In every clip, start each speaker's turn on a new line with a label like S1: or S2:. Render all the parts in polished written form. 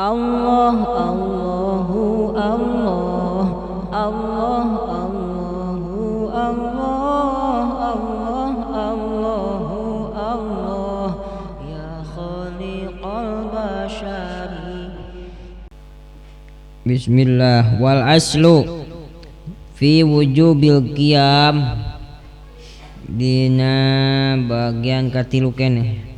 S1: Allah Allahu Allah Allah Allahu Allah Allah Allahu Allah ya khaliqal bashari.
S2: Bismillah wal aslu fi wujubil qiyam dina bagian katilu keneh.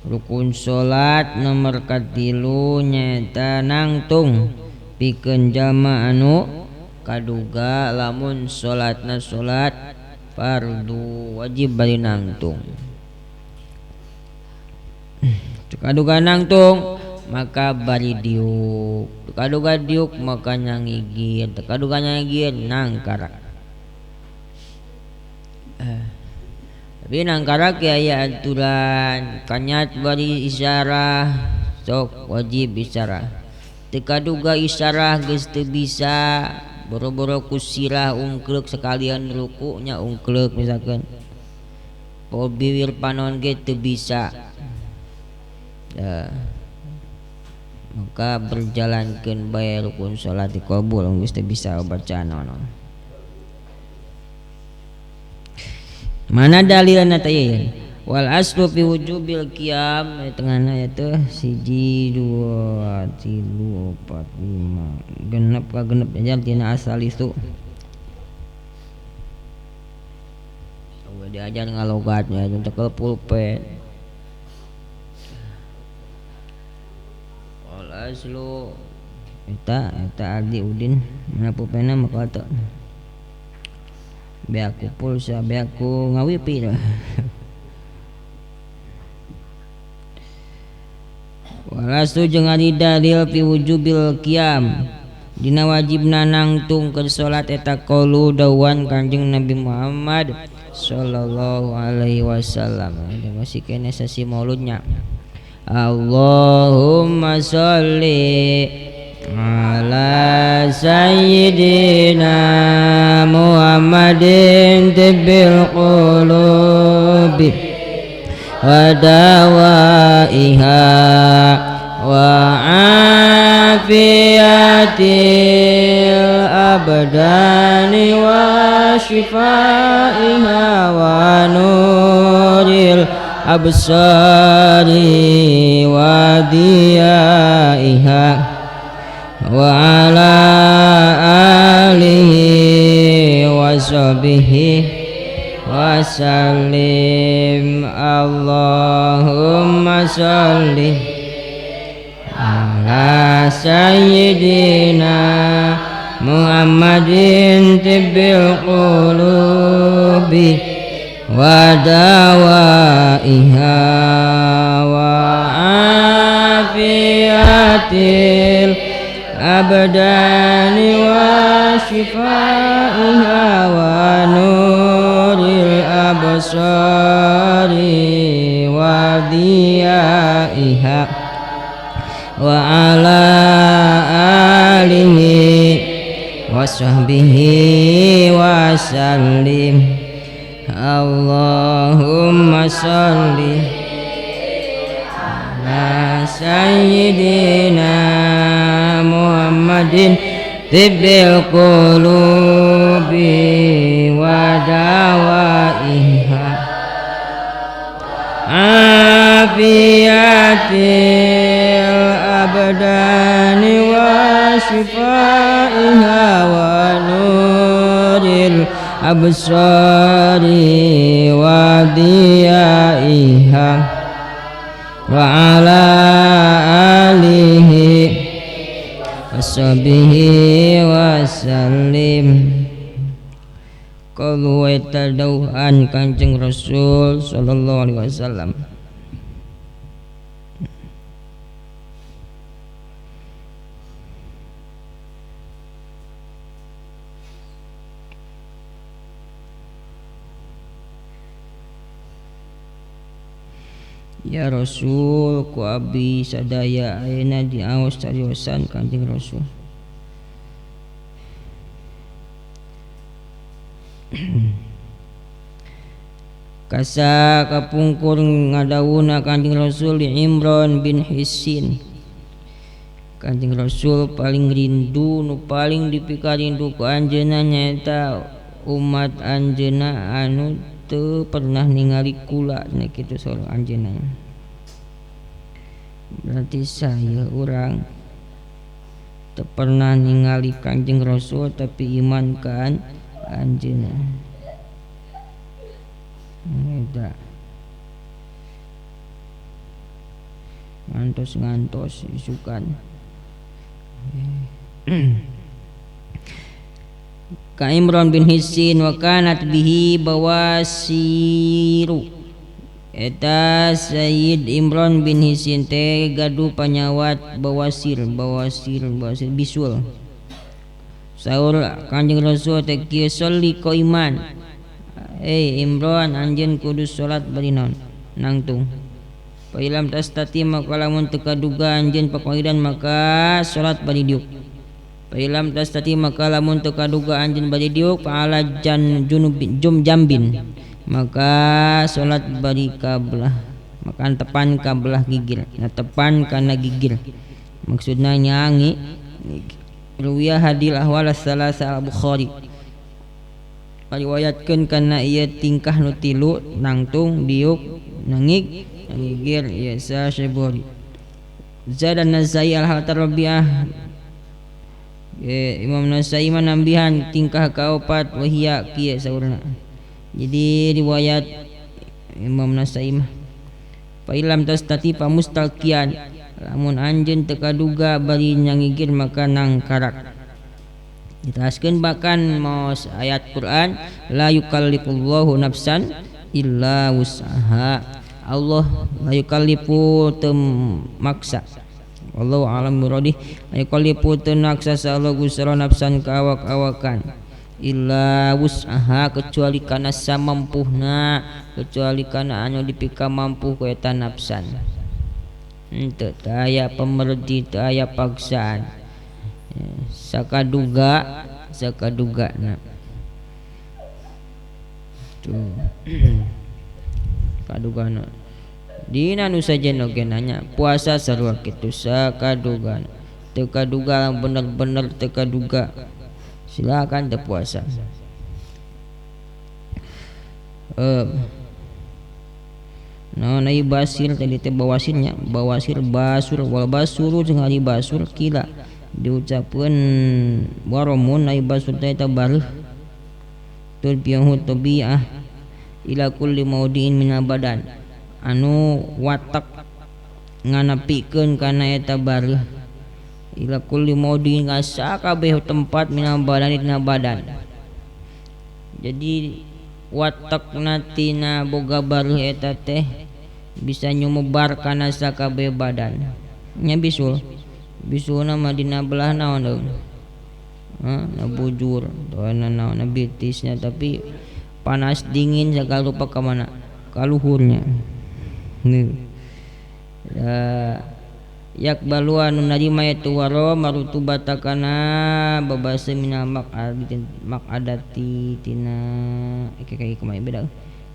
S2: Rukun salat nomor katilu nyaeta nangtung pikeun jalma anu kaduga lamun salatna salat fardu wajib bari nangtung. Kaduga nangtung maka bari diuk, kaduga diuk maka nyangigir, kaduga nyangigir nangkarak. Tapi nangkarak aya aturan kanyat bari isyarah sok wajib isyarah. Teu kaduga isyarah geus teu bisa boro-boro ku sirah ungkleuk sekalian rukuknya ungkleuk misalkan. Po biwir panon ge teu bisa. Maka berjalankeun bae rukun salat dikabul geus teu bisa bacaan naon. Mana dalilna teh? Wal aslu fi wujubil qiyam tengahna ya teh 1 2 3 4 5 genep ka genep aja tina asal itu. Eueuh diajar ngalogatnya cekel pulpen. Wal aslu eta eta Aldi Udin mana pulpenna maka teu. Beaku pulsa, beaku ngawipi lah. Walastu jeung ari dalil fi wujubil qiyam dina wajibna nangtung keur salat eta qaulu dawan Kanjeng Nabi Muhammad sallallahu alaihi wasallam. Masih kene sesi mauludnya. Allahumma sholli ala sayyidina Muhammadin tibbil qulubi wa dawaiha wa afiyatil abdani wa shifaiha wa nuril absari wa diyaiha wa ala alihi wa sahbihi wa sallim. Allahumma sholli ala sayyidina Muhammadin tibbil qulubi wa dawaiha wa afiyatil abdani wa shifaiha wa nuril absari wa diyaiha wa ala alihi wa sahbihi wa sallim. Allahumma sholli ala sayyidina Muhammadin tibbil qulubi wa dawaiha afiyatil abdani wa shifaiha wa nuril absari wa diyaiha wa ala alihi washabihi wasallim. Qalu eta dauhan Kanjeng Rasul sallallahu alaihi wasallam. Ya Rasul ku abdi sadaya ayeuna diaos cariosan Kanjeng Rasul. Kasa kapungkur ngadawuna Kanjeng Rasul di Imran bin Hisin. Kanjeng Rasul paling rindu nu paling dipikarindu ku anjeunna nyaeta umat anjeunna anu teu pernah ningali kula nya kitu saur anjeunna. Berarti saya urang teu pernah ningali Kanjeng Rasul tapi iman ka anjeunna. Eta ngantos-ngantos isukan. Ka Imran bin Hisin wa kanat bihi bawasiru. Eta Sayyid Imran bin Hisin teh gaduh panyawat bawasir, bawasir, bawasir bisul. Saur Kanjeng Rasul teh kieu sholli qaiman. Imran anjeun kudu salat bari naon nangtung. Fa ilam tastati maka lamun teu kaduga anjeun paqaidan maka salat bari diuk. Fa ilam tastati maka lamun teu kaduga anjeun bari diuk fa ala jan junubin jum jambin maka salat bari kabelah maka tepan kabelah gigir nah tepan kana gigir maksudna nyangi ruwiyah hadil ahwal salasa al-Bukhari riwayatkeun kana ieu tingkah nu tilu nangtung diuk nangig nangigir ieu sa Syiburi Zada Nasai al-Hatar Rabi'ah Imam Nasai manambihan tingkah kaopat wahia kieu saurna. Jadi riwayat Imam Nasai mah fa ilam tastati fa mustalqian lamun anjeun teu kaduga bari nyangigir maka nangkarak. Diteraskeun bahkan maos ayat Quran la yukallifullahu nafsan illa wus'aha. Allah la yukallifu teu maksa. Wallahu a'lam biradih. La yukallifu teu maksa Allah gusara nafsan ka awak-awakan illa wus'aha kecuali kana samampuhna, kecuali kana anu dipika mampu ku eta nafsan. Henteu teu aya pemerdi, teu aya paksaan. Sakaduga sakaduga na tuh kadugana dina nu sajen oge nanya puasa sarua kitu sakadugana teu kaduga bener-bener teu kaduga silakan teu puasa. Naon ai basir tadi teh bawasirnya bawasir basur wal basuru jeung ari basur kila diucapkeun waromun ai basur teh eta bareuh tur biyahu tabi'ah ila kulli maudiin minal badan anu watak nganepikeun kana eta bareuh ila kulli maudiin ka sakabeh tempat minal badan dina badan. Jadi watakna tina boga bareuh eta teh bisa nyumebar kana sakabeh badan nya bisul bisulna mah dina belah naon deung na bujur na naon na bitisnya tapi panas dingin segala rupa ka mana kaluhurnya nih yak baluan nu narima itu waro marutubata kana babase minal maqadati tina kayak kumaha beda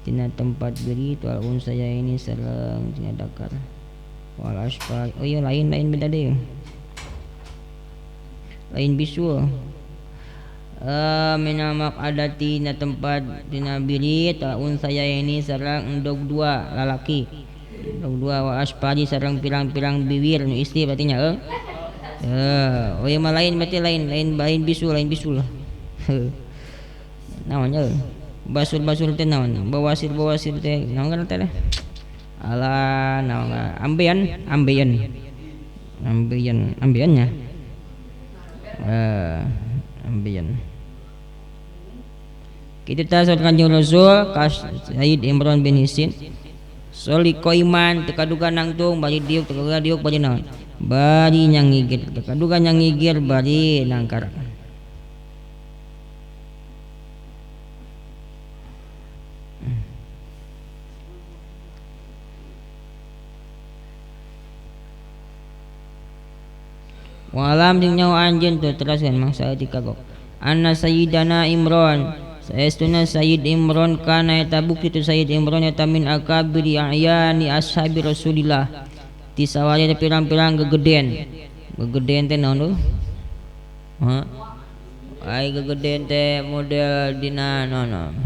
S2: tina tempat beri tu alun saya ini sareng tina dakar wal asfal. Oh iya lain lain beda deh lain bisul minal maqadati tina tempat tina biri taun saya ini sareng endog dua lalaki endog dua wa asfali sareng pirang-pirang biwir nu istri berarti nya oh iya mah lain berarti lain lain lain bisul lain bisul naonnya basur-basur teh naon bawasir-bawasir teh naon kan teh ala naon ambean ambean ambean ambeannya ambean kitu tah saur Kanjeng Rasul ka Sayyid Imran bin Hisin soli qaiman teu kaduga nangtung bari diuk teu kaduga diuk bari naon bari nyangigir teu kaduga nyangigir bari nangkarak. Walam jeung nyawa anjeun teu teraskeun mangsa dikagok. Anna Sayyidana Imran saestuna Sayyid Imran kana eta bukti tu Sayyid Imran eta min akabiri a'yani ashabi Rasulillah ti sawari pirang-pirang gegeden Gegedean teh naon tuh? Hah? Ai gegedean teh model dina naon?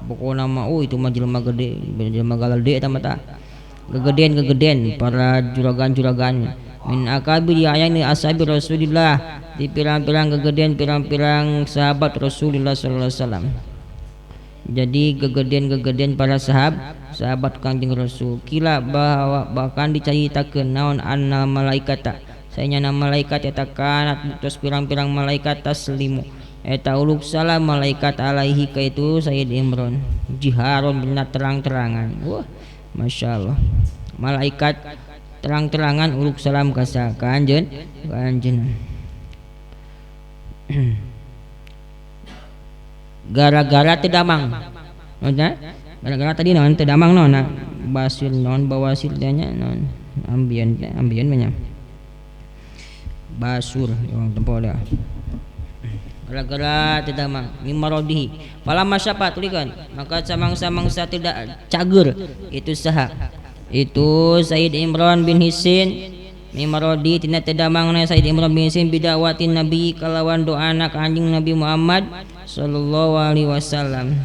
S2: Pokona mah itu mah jelema gede, jelema galede eta mah tah. Gegedean-gegedean para juragan-juragan min akabir ayani ashabi Rasulillah di pirang-pirang gegedean pirang-pirang sahabat Rasulullah sallallahu alaihi wasallam. Jadi gegedean-gegedean para sahabat Kangjeng Rasul. Kila bahwa bahkan dicaritakeun naon anna malaikata saenyana malaikat eta kanat buktos pirang-pirang malaikat taslimu eta uluk salam malaikat alaihi ka itu Sayyid Imran jiharon bina terang-terangan. Wah, Masya Allah, malaikat terang-terangan uluk salam ka anjeun ka anjeun. Gara-gara teu damang. Gara-gara tadi naon teu damang naon basir naon bawasir teh nya naon ambien ambien mah nya basur yang tempo dah. Gara-gara teu damang mimarodihi falamma syafa tulikeun maka samangsa-mangsa tidak cager itu saha itu Sayyid Imran bin Hisin mimarodi tina teu damangna Sayyid Imran bin Hisin bidawatin Nabi kalawan doana ka Kanjeng Nabi Muhammad sallallahu alaihi wasallam.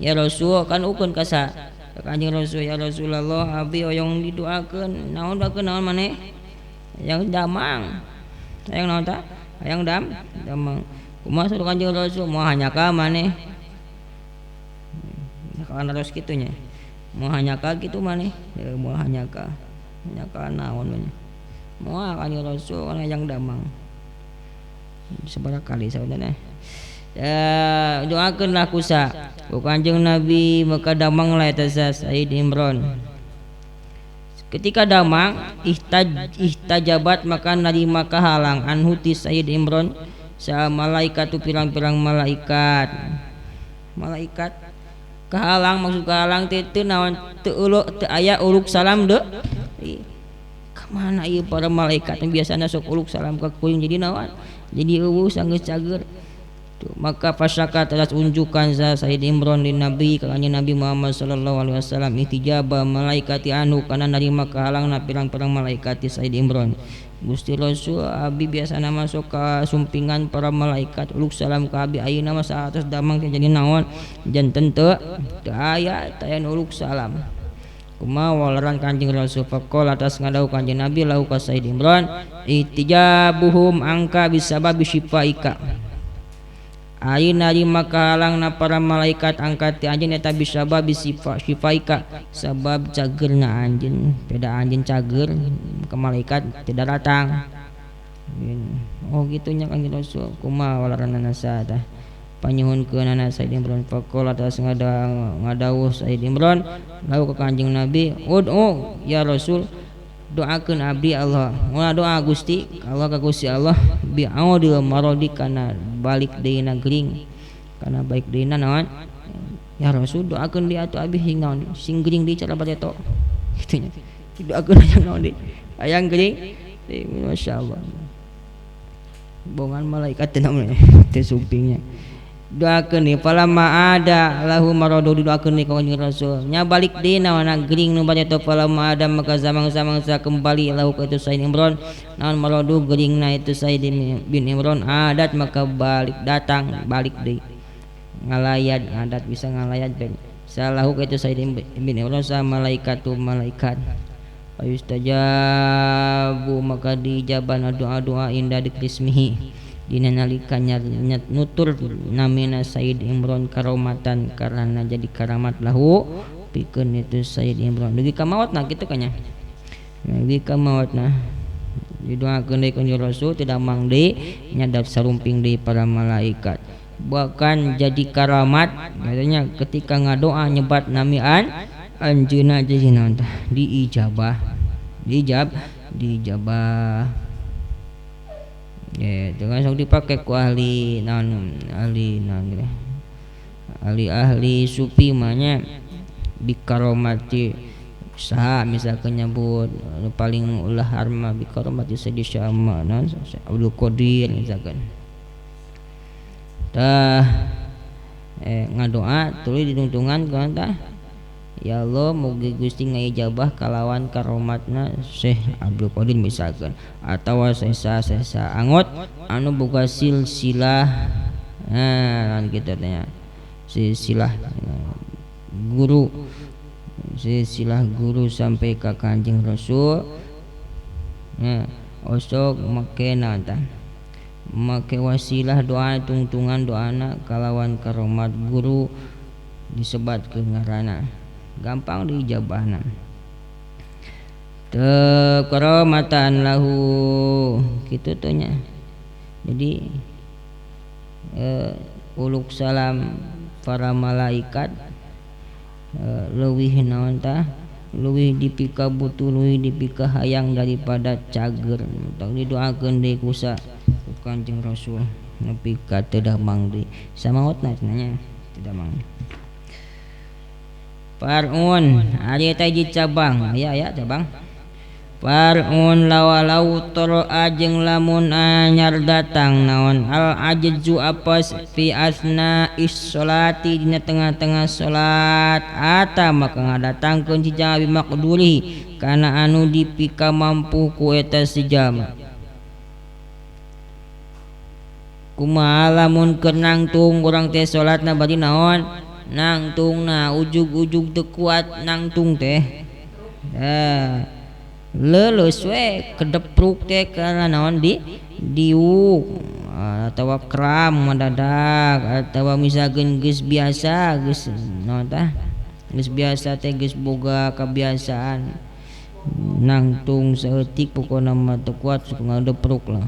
S2: Ya Rasul kan ukeun ka sa Kanjeng Rasul, ya Rasulullah abi hoyong didoakeun. Naon doakeun naon maneh? Hayang damang. Hayang naon ta? Hayang damang. Kumaha saur Kanjeng Rasul? Moal hanyaka maneh. Kan harus kitu nya. Moal hanyaka kitu maneh. Moal hanyaka. Hanyaka naon maneh? Moal Kanjeng Rasul kan hayang damang. Sabaraha kali saudara. Doakeunlah kusa ku Kanjeng Nabi maka damanglah eta Sayyid Imran. Ketika damang ihtajabat maka narima kahalang anhu ti Sayyid Imran sa malaikat tu pirang-pirang malaikat. Malaikat kahalang maksud kahalang teh teu naon teu uluk teu aya uluk salam deuk. Ka mana ieu para malaikat yang biasana sok uluk salam ka kuring jadi naon? Jadi eueuh sanggeus cager. Maka fasaka telah unjukan Sayyid Imran lin Nabi ka Kanjeng Nabi Muhammad sallallahu alaihi wasallam ihtijaba malaikati anhu kana narima kahalangna pirang-pirang malaikati Sayyid Imran. Gusti Rasul abi biasana masuk ka sumpingan para malaikat uluk salam ka abi ayeuna mah saatos damang teh jadi naon janten teu teu aya tayan uluk salam. Kumaha walaran Kanjeng Rasul faqala atas ngadau Kanjeng Nabi lahu ka Sayyid Imran ihtijabuhum angka bisababi syifaika. Ayeuna narima kahalangna para malaikat angkat ti anjeun eta bisabab syifaika sabab cageurna anjeun peda anjeun cager ke malaikat tidak datang. Oh kitu nya Kanjeng Rasul kumaha walaranana tah panyuhunkeunana Sayyid Imran faqala atas ngadawuh Sayyid Imran lahu ka Kanjeng Nabi ud'u ya Rasul doakeun abdi Allah ngula doa Gusti Allah ka Gusti Allah bi'audil maradi kana balik deuna gering kana baik deuna naon ya Rasul doakeun dia atuh abi sing naon sing gering deui cara bareto kitu nya doakeun hayang naon deui hayang gering masyaallah bongan malaikat teh naon teh sumpingnya doakeun ni falamma ada lahu maradu didoakeun ni ka Kanjeng Rasul nya balik deui naonna gering nu bareto falamma ada maka samang-samangsa kembali lahu ka itu Sayyid Imran naon maradu geringna itu Sayyid bin Imran adat maka balik datang balik deui ngalayat adat bisa ngalayat ben salahu ka itu Sayyid bin Imran sa malaikatu malaikat ayustajabu maka diijaban doa-doa inda dikrismihi dina nalika nutur namina Sayyid Imran karomatan karena jadi karamat lahu pikeun itu Sayyid Imran dugi ka maotna kitu kan nya dugi ka maotna didoakeun deui ka Rasul tidak mang deui nyadap sarumping deui para malaikat bahkan jadi karamat katanya ketika ngadoa nyebat namian anjeunna jadi naon tah diijabah diijab diijabah. Ya, itu kan sok dipake ku ahli naon ahli naon gitu. Ahli-ahli sufi mah nya bikaromati saha misalkan nyebut anu paling ulah harma bikaromati Sayyidi Syama naon Abdul Qadir misalkan. Tah ngadoa tuluy ditungtungan kan tah Ya Allah mugi Gusti ngaijabah kalawan karomatna Syekh Abdul Qadir misalkan atawa sesa-sesa angot anu boga silsilah nah kitu teh silsilah guru silsilah guru sampai ka Kanjeng Rasul. Nah osok make naon tah make wasilah doa tungtungan doana kalawan karomat guru disebatkeun ngaranna gampang diijabahna teu karomatan lahu kitu teh nya. Jadi uluk salam para malaikat leuwih naon tah leuwih dipika butuh leuwih dipika hayang daripada cager tong didoakeun deui ku Kanjeng Rasul nepi ka teu damang deui samaotna cenah nya teu damang. Far'un ari eta hiji cabang aya aya cabang far'un lawalau toro'a jeung lamun anyar datang naon al ajzu apes fi asna is-sholati dina tengah-tengah salat ata maka ngadatangkeun si jalma bimaqduri kana anu dipika mampu ku eta si jalma. Kumaha lamun keur nangtung urang teh salatna bari naon nangtungna ujug-ujug teu kuat nangtung teh leuleus we kedepruk teh kana naon di diuk atawa kram madadak atawa misalkeun geus biasa geus naon tah geus biasa teh geus boga kebiasaan nangtung saeutik pokona mah teu kuat sok ngadepruk lah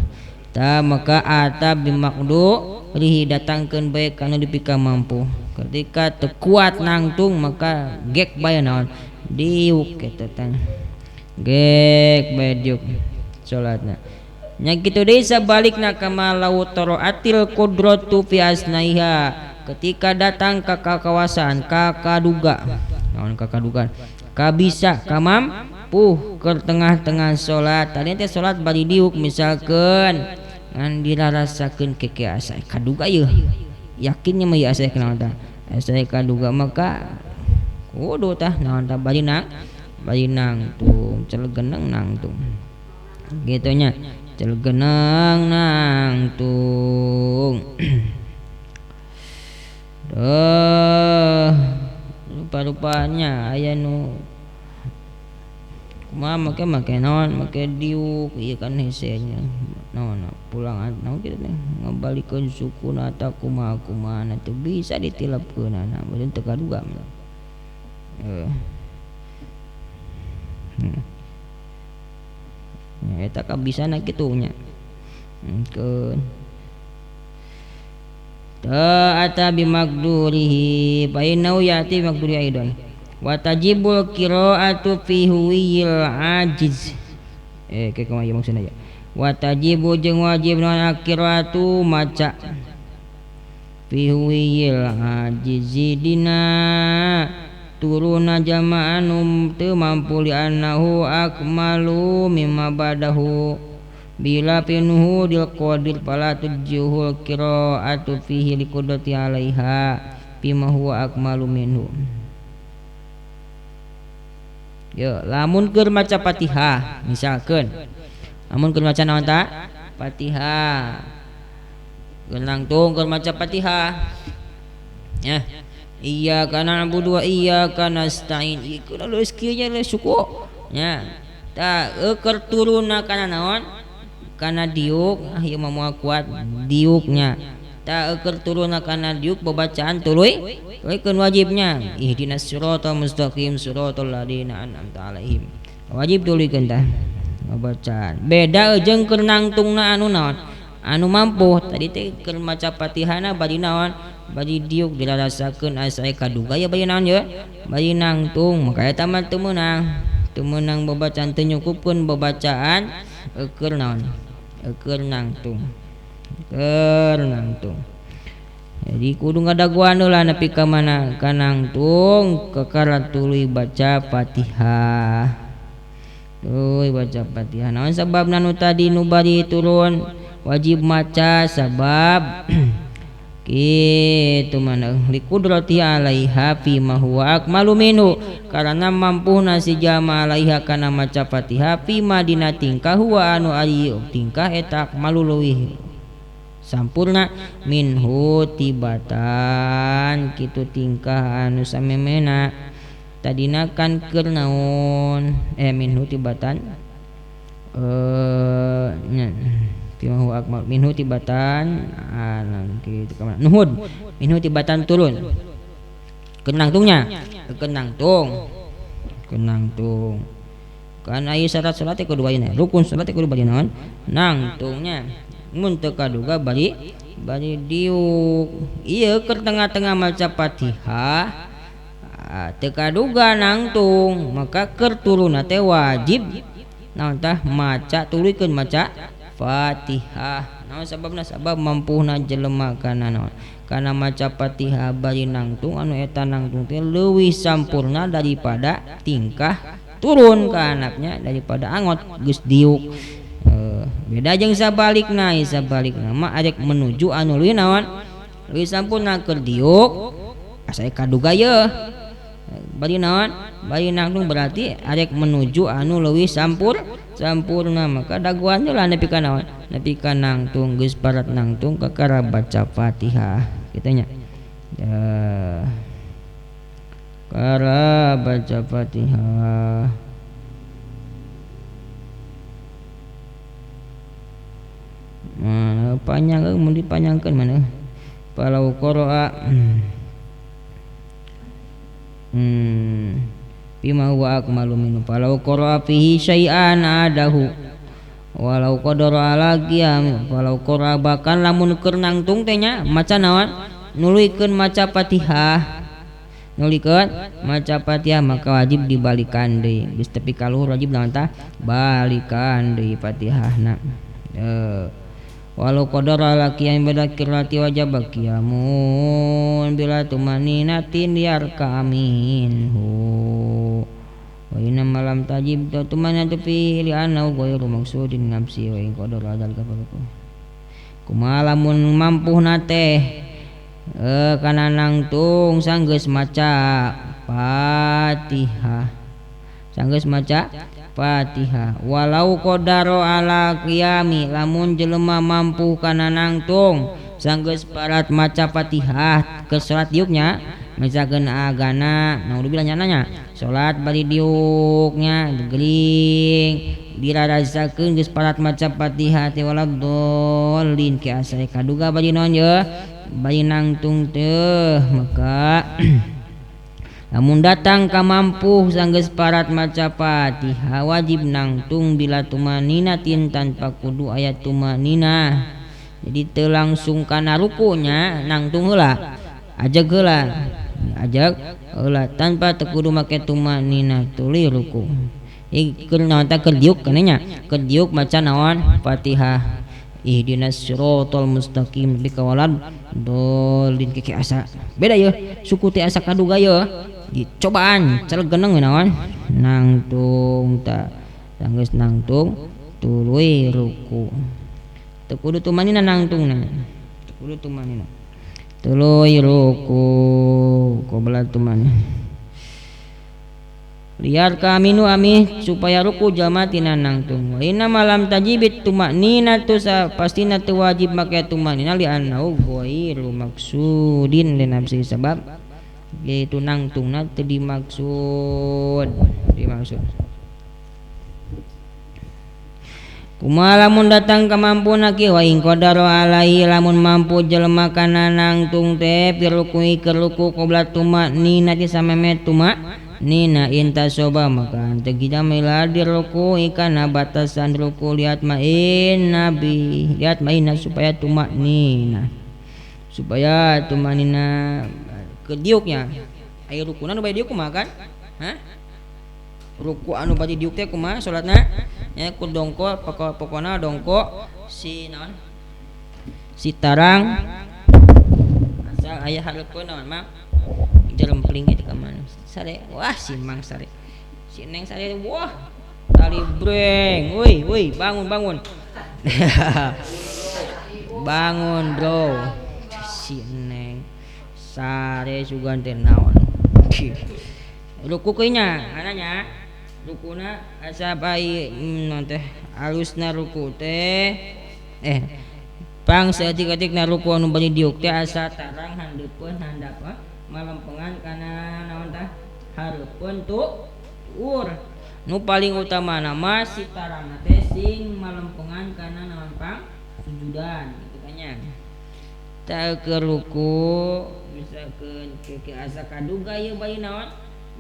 S2: tah maka ata bimaqdu rihi datangkeun bae kana dipika mampu. Ketika teu kuat nangtung maka gek bae naon diuk eta teh gek bae diuk salatna nya kitu deui sabalikna kama law taraatil qudratu fi asnaiha ketika datang ka kawasan ka kaduga naon ka kaduga kabisa kamampuh keur tengah-tengah salat tadi teh salat bari diuk misalkeun ngan dirarasakeun keke asa kaduga yeuh yakinnya mah ieu asa kunaon tah asa kaduga maka kudu tah naon tah bari nangtung celegeneng nangtung kitu nya celegeneng nangtung. Duh rupa-rupanya aya nu kumaha make make naon make diuk ieu kan hese nya naon pulang naon kitu teh ngabalikeun sukuna ta kumaha kumaha teu bisa ditilapkeunana meureun teu kaduga mah. Eta kabisana kitu nya keun ta'ata bimaqdurihi fa innahu ya'ti bimaqduri aidan wa tajibul qira'atu fi huwiyil ajiz ke kumaha ieu maksudna ya wa tajibu jeung wajib naon qira'atu maca fi huwiyil ajizi dina turuna jamaah nu teu mampu li annahu akmalu mimma badahu bila pinuhu dil qadir fala tujjuhul qira'atu fihi liqudrati 'alaiha bima huwa akmalu minhu. Yo lamun keur maca Fatihah misalkeun lamun keur maca naon ta Fatihah keur nangtung keur maca Fatihah nya iyyaka na'budu wa iyyaka nasta'in ieu leuleus kieu nya leuleus suku nya tah keur turunna kana naon kana diuk ah ieu mah moal kuat diuknya tah keur turunna kana diuk babacaan tuluy tuluy wajibnya ihdinas siratal mustaqim siratal ladzina an'amta alaihim wajib tuluykeun tah babacaan beda jeung keur nangtungna anu naon anu mampu tadi teh keur maca Fatihahna bari naon bari diuk dirarasakeun asa kaduga ya bari naon ye bari nangtung maka eta mah teu meunang babacaan teu nyukupkeun babacaan keur naon keur nangtung jadi kudu ngadaguan heula nepi ka mana ka nangtung kakara tuluy baca Fatihah tuluy baca Fatihah naon sababna nu tadi nu bari turun wajib maca sabab Kitu mana likudrati alaiha fi ma huwa akmalu minhu karena mampuhna si jalma alaiha kana maca Fatihah fi ma dina tingkah huwa anu ari tingkah eta akmalu leuwih sampurna minhu tibatan kitu tingkah anu samemena tadina kan keur naon minhu tibatan nya minhu akmal minhu tibatan kitu ka nuhud minhu tibatan turun kenangtungnya kenangtung kenangtung kan aya syarat salat teh kudu aya rukun salat teh kudu bari naon nangtungnya mun teu kaduga bari bari diuk ieu keur tengah-tengah maca Fatihah teu kaduga nangtung maka keur turunna teh wajib naon tah maca tuluykeun maca Fatihah. Naon sababna sabab mampuhna jelema kana naon kana maca Fatihah bari nangtung anu eta nangtung teh leuwih sampurna daripada tingkah turun ka anaknya daripada angot geus diuk. Beda jeung sabalikna sabalikna mah arek menuju anu leuwih naon leuwih sampurna keur diuk asa kaduga yeuh bari naon bari nangtung berarti arek menuju anu leuwih sampurna maka daguan lah nepi ka naon nepi ka nangtung geus parat nangtung kakara baca Fatihah kitu nya ya kara baca Fatihah. Mana panjang mun dipanjangkeun mana falau qara'a bima huwa akmalu minhu falau qara'a fihi syai'an adahu walau qadara ala qiyam falau qara'a bahkan lamun keur nangtung teh nya maca naon nuluykeun maca Fatihah nuluykeun maca Fatihah maka wajib dibalikan deui geus tepi ka luhur wajib naon tah balikan deui Fatihahna. Walau qadara ala qiyam bada qiraati wajib qiyamun bila tumaninatin liarka minhu wa inna malam tajib tumanatu fi li annahu ghairu maqsudin nafsi wa in qadara dzalika falahu kumaha lamun mampuhna teh kana nangtung sanggeus maca Fatihah sanggeus maca Fatihah walau qadaro ala qiyami lamun jelema mampu kana nangtung sanggeus parat maca Fatihah ke salat diuknya misalkeun agana naudzubillah nya salat bari diuknya gering dirarasakeun geus parat maca Fatihah teh waladhdallin ki asa kaduga bari naon ye bari nangtung teh maka lamun datang ka mampu sanggeus parat maca Fatihah wajib nangtung bila tumaninatin tanpa kudu aya tumanina. Jadi teu langsung kana rukunya nangtung heula ajeg heula ajeg heula tanpa teu kudu make tumanina tuluy ruku. Ieu keur naon tah keur diuk kana nya keur diuk maca naon Fatihah ihdinas siratal mustaqim bi kawalad dolin keke asa beda ye suku teh asa kaduga ye dicobaan celegeneng naon nangtung ta sanggeus nangtung tuluy ruku teu kudu tumanina nangtungna teu kudu tumanina tuluy ruku qabla tumanina liar kaminu amih supaya ruku jalma tina nangtung wa inna malam tajibit tumaknina tu pastina teu wajib make tumaknina li annahu ghairu maksudin li nafsi sabab yaitu nangtungna teu dimaksud dimaksud. Kumaha lamun datang kamampuna ki wa in qadara alaihi lamun mampu jelema kana nangtung teh pirukui keur ruku qabla tumaknina ti sameme tumak nina intasoba maka teu gijamila diruku ikana batasan ruku lihat main nabi lihat mainna supaya tumaknina supaya tumanina ke diuknya aya rukuna nu bade diuk kumaha kan hah ruku anu bade diuk teh kumaha salatna nya ku dongko pokona dongko si naon si tarang asal aya hareupeun naon mah jerempling itu ka mana sare wah si mang sare si neng sare wah tali breng woi woi bangun bangun bangun bro Si neng sare sugan teh naon. Ruku keunya ananya rukuna asa pai naon teh alusna ruku teh pang saeutik-eutikna ruku anu bari diuk teh asa tarang handeupeun handap malempengan kana naon tah hareupeun tuur. Nu paling utamana mah si tarangna teh sing malempengan kana naon pang sujudan gitu kan nya. Tah keur ruku misalkeun ke asa kaduga ieu bari naon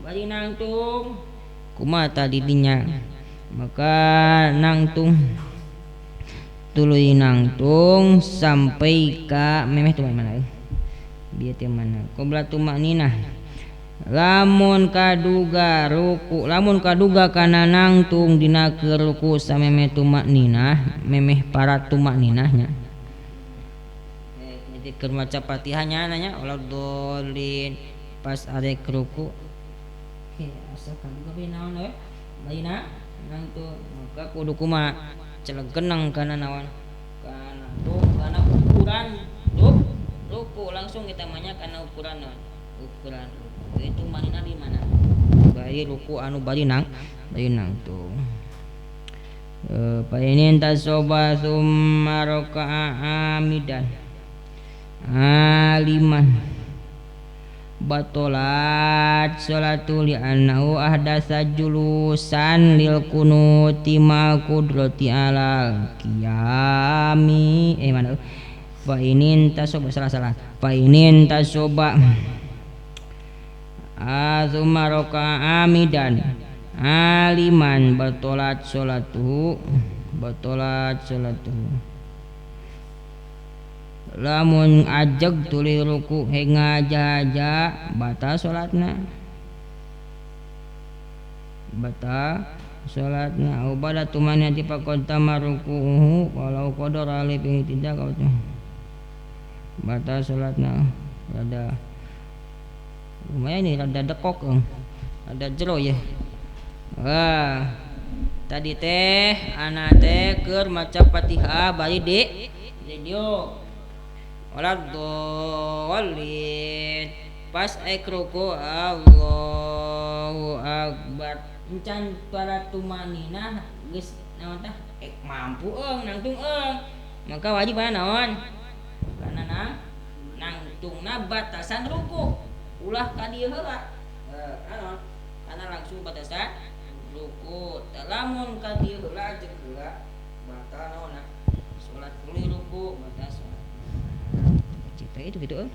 S2: bari nangtung kumaha tadi dinya maka nangtung tuluy nangtung sampai ka memeh tu mana bieu teh mana qobla tumakninah. Lamun kaduga ruku lamun kaduga kana nangtung dina keur ruku samemeh tumakninah memeh para tumakninahnya jadi keur maca Fatihah nya nanya waladhdallin pas arek ruku asa kaduga bari naon we bari nangtung maka kudu kumaha celegeneng kana naon kana tuh kana ukuran tuh ruku langsung kita manya kana ukuran naon ukuran ruku itu manina di mana bari ruku anu bari nangtung fa ini tasoba summa raka'a amidan aliman batolat sholatu li annahu ahdasa julusan lil kunuti ma qudrati alal qiyami mana fa inin tasoba salah fa inin tasoba azuma raka'a amidan aliman batolat sholatuhu lamun ajeg tuluy ruku heg ngajaja batal salatna ubada tumani ati faqad ruku'uhu walau qadara alif tidak batal salatna rada lumayan nih rada dekok rada jero ya. Wah tadi teh anak teh keur maca Fatihah bari di diuk waladhdallin pas ek ruku Allahu akbar encan para tumaninah geus naon tah mampu eung nangtung eung maka wajib kana naon kana nangtungna batasan ruku ulah ka dieu heula kana langsung batasan ruku lamun ka dieu heula jeung heula batal naonna salat tuluy ruku batal salat cita itu gitu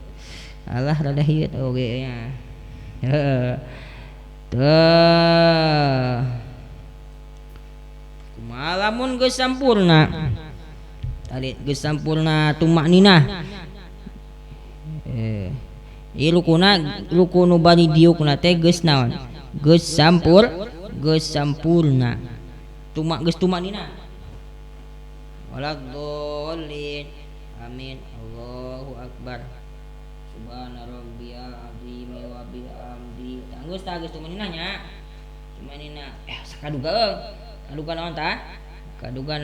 S2: alah rada hieu oge nya heeh teh kumaha lamun geus sampurna tadi geus sampurna tumakninah ieu rukuna ruku nu bari diukna teh geus naon geus sampurna tumak geus tumakninah waladhdallin amin Allahu akbar subhana rabbiyal azim wa bihamdi tanggus tah geus tumaninah nya tumaninah sakaduga euy kaduga naon tah kaduga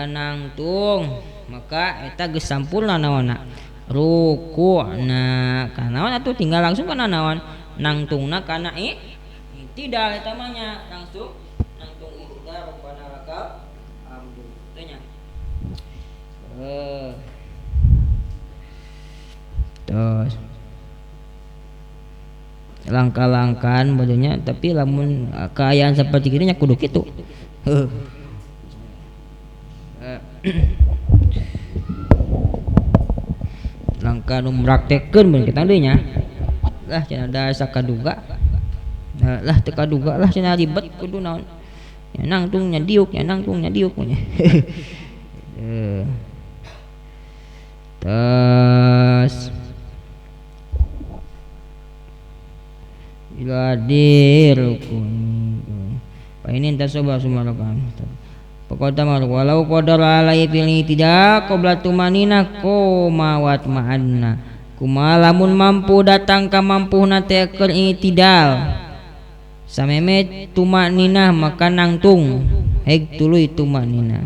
S2: nangtung maka eta geus sampurna naonna rukuna kana naon atuh tinggal langsung kana naon nangtungna kana i'tidal eta mah nya langsung nangtung i'tidal rabbana lakal hamdu teh nya. Terus langkah-langkahan badunya tapi lamun keayaan seperti gini nya kudu kitu. Langkah nu praktekkeun mun kita deui nya. Lah cenah da sakaduga. Lah teu kaduga lah cenah ribet kudu naon. Nya nangtung nya diuk nya nangtung nya diuk nya. Terus ila dirukun fa ini tasoba sumaraka pokoknya mar walau qadara alai fil tidak qabla tumanina koma wat ma'anna kumaha lamun mampu datang ka mampuhna teh keur i'tidal sameme tumaninah maka nangtung heg tuluy tumaninah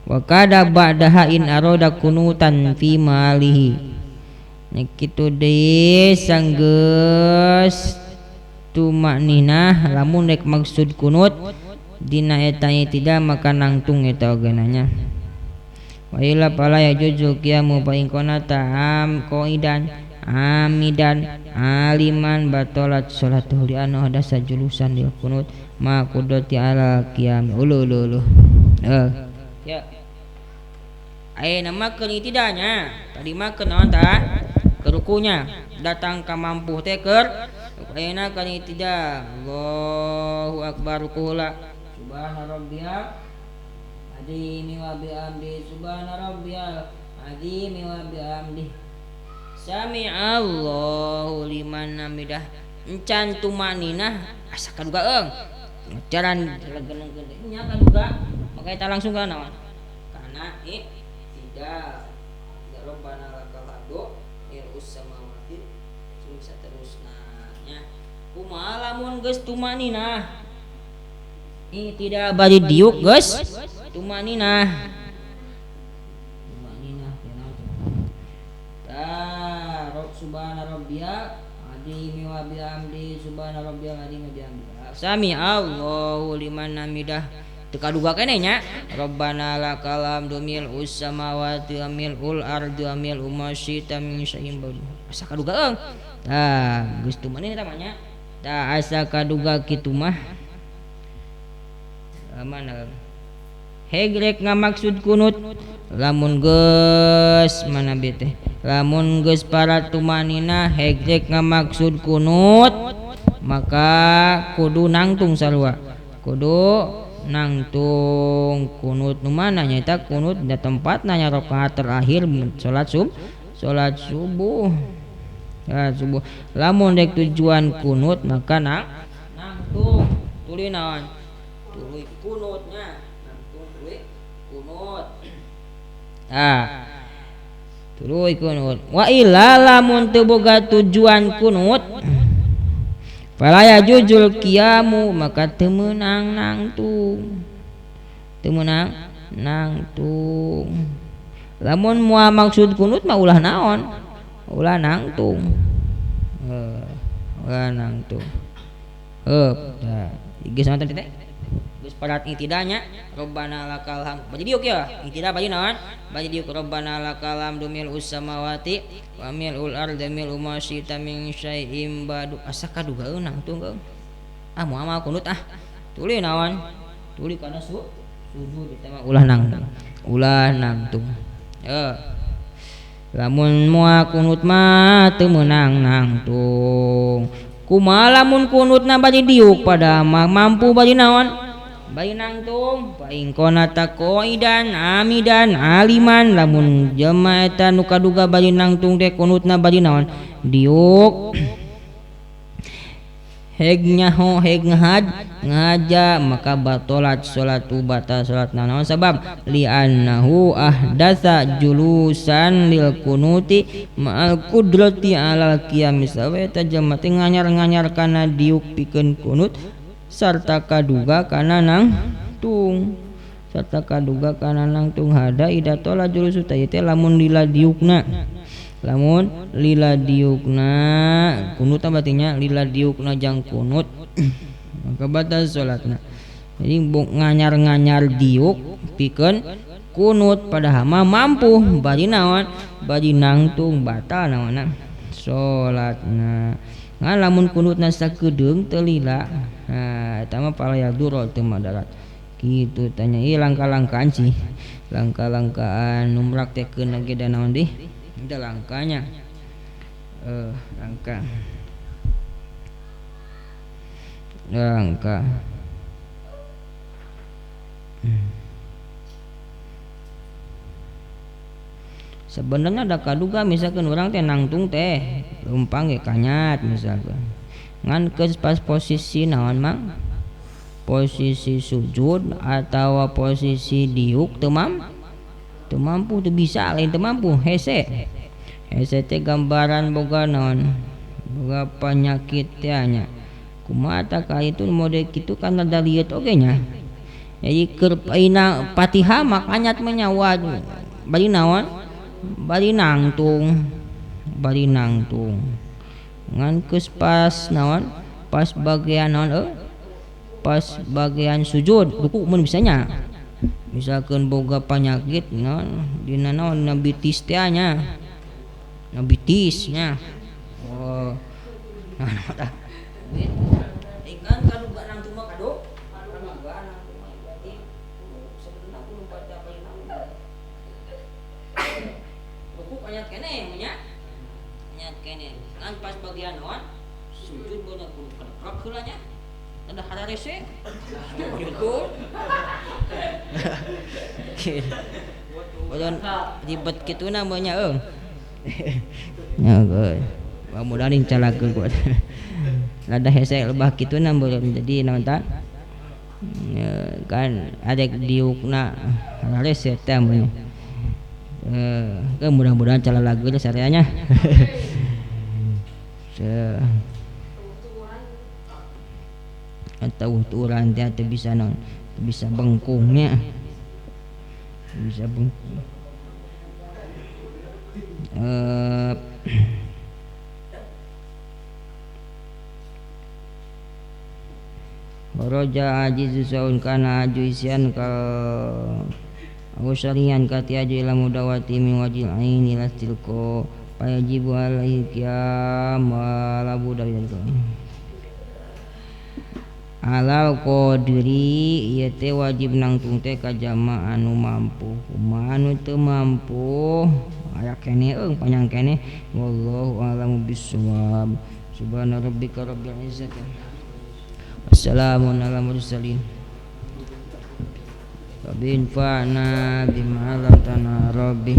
S2: wa kada ba'daha in arada kunutan fi malihi Nya kitu deui sanggeus tumakninah lamun rek maksud kunut dina eta i'tidal maka nangtung eta oge nya. Wa illa fala yajuzu qiyamu fa in qanata am qaidan amidan aliman batalat salatuhu li anna hadasa julusan lil kunut ma qudrati ala qiyam ulu ulu ulu. Ya. Ayeuna mah keur i'tidalnya. Tadi mah keur naon tah? Keur rukunya. Datang ka mampu teh keur ayeuna keur i'tidal. Allahu akbar ruku heula. Subhana rabbiyal azimi wa bihamdi subhana rabbiyal azimi wa bihamdi. Sami'allahu liman hamidah. Encan tumaninah asa kaduga eung. Jalan legeneng-geneng nya kaduga. Maka eta langsung kana naon? Kana i'tidal. Rabbana lakal hamdu mil'us samawati sing saterusna nya. Kumaha lamun geus tumaninah? I'tidal bari diuk geus tumaninah. Tumaninah teh naon? Tah, subhana rabbiyal azimi wa bihamdi subhana rabbiyal azimi wa bihamdi. Sami Allahu liman hamidah. Teu kaduga keneh nya. Rabbana lakal hamdu mil'us samawati wa mil'ul ardi wa mil'u ma syi'ta min syai'in ba'du. Asa kaduga eung. Tah, geus tumaninah eta mah nya. Tah asa kaduga kitu mah. Mana heg rek ngamaksud kunut lamun geus mana bi teh lamun geus para tumanina heg rek ngamaksud kunut maka kudu nangtung sarua kudu nangtung kunut nu mana nyaeta kunut dina tempatna nya rakaat terakhir salat salat subuh. Salat subuh lamun rek tujuan kunut maka nangtung tuluy naon tuluy kunutnya nangtung tuluy kunut. Ah, tuluy kunut. Wa illa lamun teu boga tujuan kunut fala yajuzul qiyamu maka teu meunang nangtung. Teu meunang nangtung. Lamun moal maksud kunut mah ulah naon? Ulah nangtung. Ulah nangtung. Heup, tah. Geus nonton teh? Geus parat i'tidalnya Rabbana lakal hamd. Bari diuk ya, i'tidal bari naon? Bari diuk Rabbana lakal hamdu mil'us samawati wa mil'ul ardi mil'u ma syi'ta min syai'in ba'du. Asa kaduga nangtung geung. Ah moal mah kunut ah. Tuluy naon? Tuluy kana sujud eta mah ulah nangtung. Ulah nangtung. Lamun moal kunut mah teu meunang nangtung. Kumaha lamun kunutna bari diuk pada mampu bari naon? Bari nangtung. Fa in qanata qaidan amidan aliman lamun jelema eta nu kaduga bari nangtung teh kunutna bari naon? Diuk. Heg nyaho heg ngaja maka batalat salatu batal salatna naon sabab li annahu ahdatsa julusan lil kunuti ma'al qudrati alal qiyam sawa eta jelema teh nganyar-nganyar kana diuk pikeun kunut sarta kaduga kana nangtung sarta kaduga kana nangtung hada ida tola julusu teh lamun lila diukna lamun lila diukna kunut berarti nya lila diukna jang kunut maka batal salatna. Jadi nganyar-nganyar diuk pikeun kunut padahal mah mampu bari naon bari nangtung batal naonna salatna. Ngan lamun kunutna sakedeung teu lila nah eta mah pala yaduro teu madarat kitu tanya ieu langkah-langkahan sih langkah-langkahan nu mraktekeun ge da naon deui da langkahnya langkah langkah sebenarnya ada kaduga misalkan orang teh nangtung teh leumpang ge kanyat misalkan ngan geus pas posisi naon mang posisi sujud atawa posisi diuk teu mampu teu bisa lain teu mampu hese hese teh gambaran boga naon boga penyakit teh nya kumaha tah ka itu mode kitu kan rada lieur oge nya jadi keur ayeuna Fatihah mah kanyat mah nya bari naon bari nangtung bari nangtung ngan geus pas naon pas bagian naon pas bagian sujud ruku mun bisanya misalkan boga penyakit naon dina naon na bitis teh nya na bitis nya oh nah tah ikan kaduga nangtung mah kado kaduga nangtung mah berarti sebenarnya kudu baca paling ruku kanyat keneh nya kanyat keneh ngan pas bagian naon sujud bener kudu kedeprek heula nya ada hararese gitu badan ribet kitu namanya euy nya geus mudah-mudahan calakeun kuat rada hese lebah kitu na belum jadi naon ta kan adek diukna hararese teh mun mudah-mudahan calalageun sareanya atau turan teh teu bisa naon teu bisa bengkungnya bisa bengkung Roja ajizu saun kana aju isyan kal awsarian kati aju ila mudawati min wajil aini lastilko payajibu alaihi qiyam wa la budda alal qadri ieu teh wajib nangtung teh ka jama anu mampu kumaha anu teu mampu aya keneh eung panjang keneh wallahu a'lamu bissawab subhana rabbika rabbil izzati wassalamun alal mursalin rabbi infa'na bima 'allamtana rabbi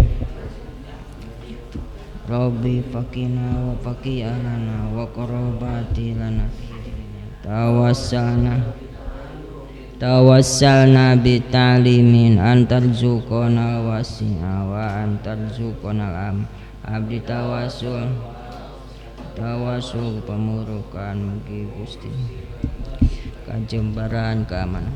S2: rabbi faqina wa faqi ahlana wa qarabati lana tawassalna bitalimin antarzuqona wasi'a wa antarzuqona am abdi tawassul pamurukan mugi Gusti kajembaran keamanan.